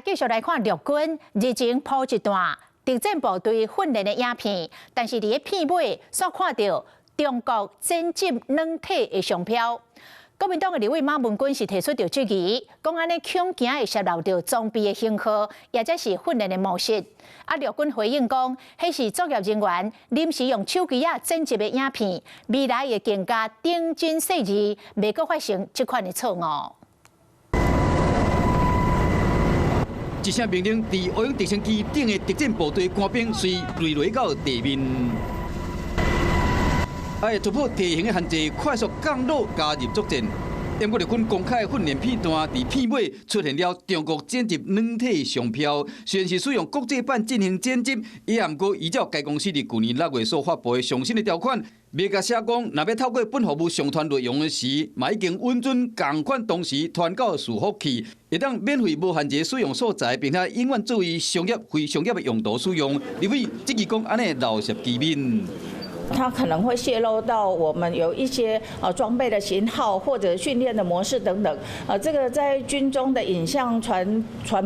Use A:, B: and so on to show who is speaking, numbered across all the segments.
A: 繼續來看陸軍日前鋪一段特戰部隊訓練的影片，但是佇咧片尾煞看著中國剪輯軟體的商標。國民黨的立委馬文君是提出著質疑，講按呢恐驚會洩露著裝備的型號，抑者是訓練的模式。啊，陸軍回應講，彼是作業人員臨時用手機仔剪輯的影片，未來會更加頂真細膩，袂閣發生這款的錯誤。
B: 一聲命令，佇烏鷹直升機頂的特戰部隊官兵隨墜落到地面，愛突破地形的限制，快速降落加入作戰。毋過陸軍公開訓練片段，佇片尾出現了中國剪輯軟體商標，雖然是使用國際版進行剪輯，也毋過依照該公司佇舊年6月所發布的上新的條款，袂共寫講，若欲透過本服務上傳內容的時，嘛已經允准仝款同時傳到伺服器，會當免費無限制使用素材，並且永遠作為商業、非商業的用途使用。立委質疑講按呢漏洩機密。
C: 它可能會洩露到我們有一些裝備的型號或者訓練的模式等等，這個在軍中的影像傳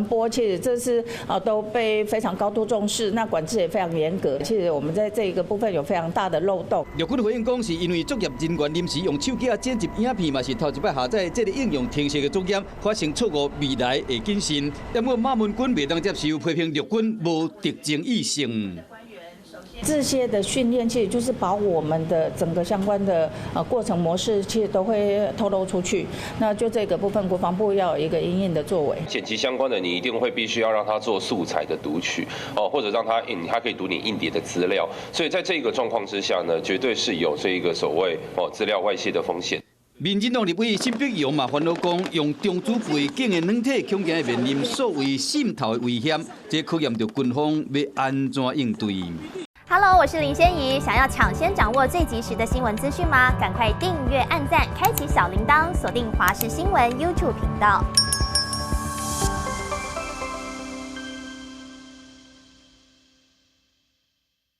C: 播，其實這是都被非常高度重視，那管制也非常嚴格。其實我們在這個部分有非常大的漏洞。
B: 陸軍回應講，是因為作業人員臨時用手機仔剪輯影片，嘛是頭一擺下載這个應用程式的作業，發生錯誤，未來會謹慎。不過馬文君袂當接受批評陸軍無敵爭意識。
C: 這些的訓練其實就是把我們的整個相關的過程模式，其實都會透露出去。那就這個部分，國防部要有一個因應的作為。
D: 剪輯相關的，你一定會必須要讓他做素材的讀取哦，或者讓他印，他可以讀你硬碟的資料。所以在這個狀況之下呢，絕對是有這一個所謂哦資料外洩的風險。
B: 民進黨立委沈碧榮嘛煩惱講，用中資背景的軟體，恐驚會面臨所謂滲透的危險，這考驗著軍方欲按怎應對。
E: Hello，我是林仙怡。想要搶先掌握最及時的新聞資訊嗎？趕快訂閱、按讚、開啟小鈴鐺，鎖定華視新聞 YouTube 頻道。